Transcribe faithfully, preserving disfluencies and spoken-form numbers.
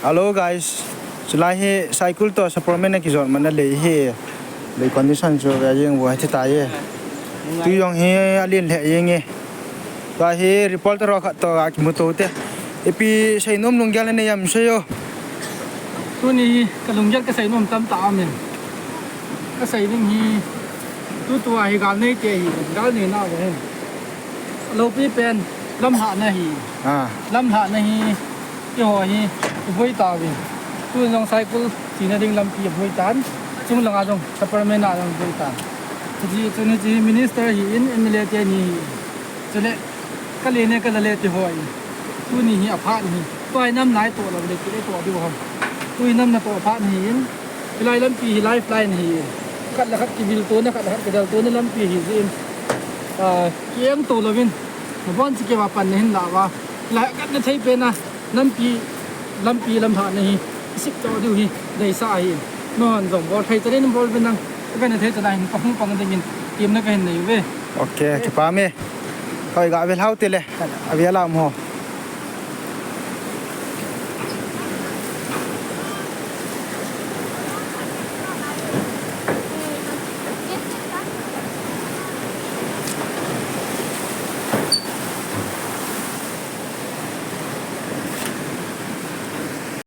Hello guys, chulai hi Saikul to Sapormeina kijot mana lei hi. Lei condition chu ve jeng vo thi ta ye. Tui jong hi alen lheh jeng e. Tua hi reporter ho khat to akimuto te. Ipi seinom lunggel nei em seiyo. Tuni hi ka lunggel ka seinom tamtah aum in. Ka sei ding hi, tutua hi gal nei te hi, gal neina vo hin. Loupi pen, lamlhahna hi. Ah. Lamlhahna hi, eiho hi, iboi tauvin. Tun jong Saikul chena ding lampi iboi tan. Chunglanga jong, Sapormeina jong iboi tan. Chuti, tuni chu minister hi in, M L A te ni hi. Chule, ka le ne ka la le ti ho hi. Tuni hi aphat hi. Tua hi nam natoh lou le ti le toh diu ham. Tui nam natoh phat hi in. Hilai lampi hi lifeline hi. Khat le khat kivil tona, khat le khat kidel tona lampi hi jin. Ah, kieng to louvin. Nabon chi keva pan na hin la va. Hilai khat na thei pen a. Lampi, lampi lamlhahna hi. Sip to diu hi. Deisah hi. Non jong bol thei chan in bol ve nang. Ka na thei chan a hin ka hung pang ding in. Temna ka hin nei ve. Ok, kipah e. Koi ga vel hau te le. Avel a um ho.